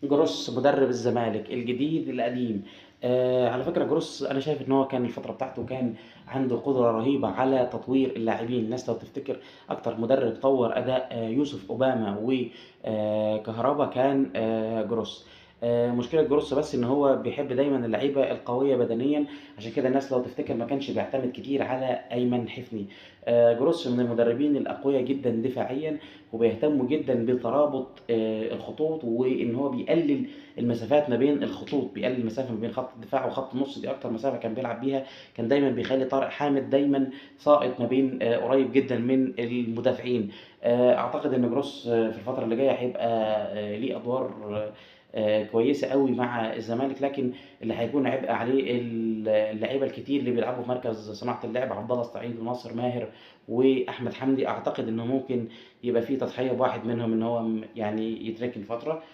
جروس مدرب الزمالك الجديد القديم. على فكرة جروس أنا شايف إن هو كان الفترة بتاعته كان عنده قدرة رهيبة على تطوير اللاعبين. الناس لو تفتكر أكتر مدرب طور أداء يوسف أوباما وكهربا كان جروس. مشكلة جروس بس إن هو بيحب دايما اللعيبة القوية بدنيا، عشان كده الناس لو تفتكر ما كانش بيعتمد كتير على أيمن حفني. جروس من المدربين الأقوياء جدا دفاعيا، وبيهتموا جدا بترابط الخطوط، وإن هو بيقلل المسافات ما بين الخطوط، بيقلل المسافة ما بين خط الدفاع وخط النص. دي أكتر مسافة كان بيلعب بيها، كان دايما بيخلي طارق حامد دايما ساقط ما بين قريب جدا من المدافعين. أعتقد إن جروس في الفترة اللي جاية هيبقى ليه أدوار كويسة قوي مع الزمالك، لكن اللي هيكون عبء عليه اللعيبة الكتير اللي بيلعبوا في مركز صناعة اللعب، عبد الله السعيد وناصر ماهر وأحمد حمدي. أعتقد إنه ممكن يبقى فيه تضحية بواحد منهم إن هو يعني يتركن فترة.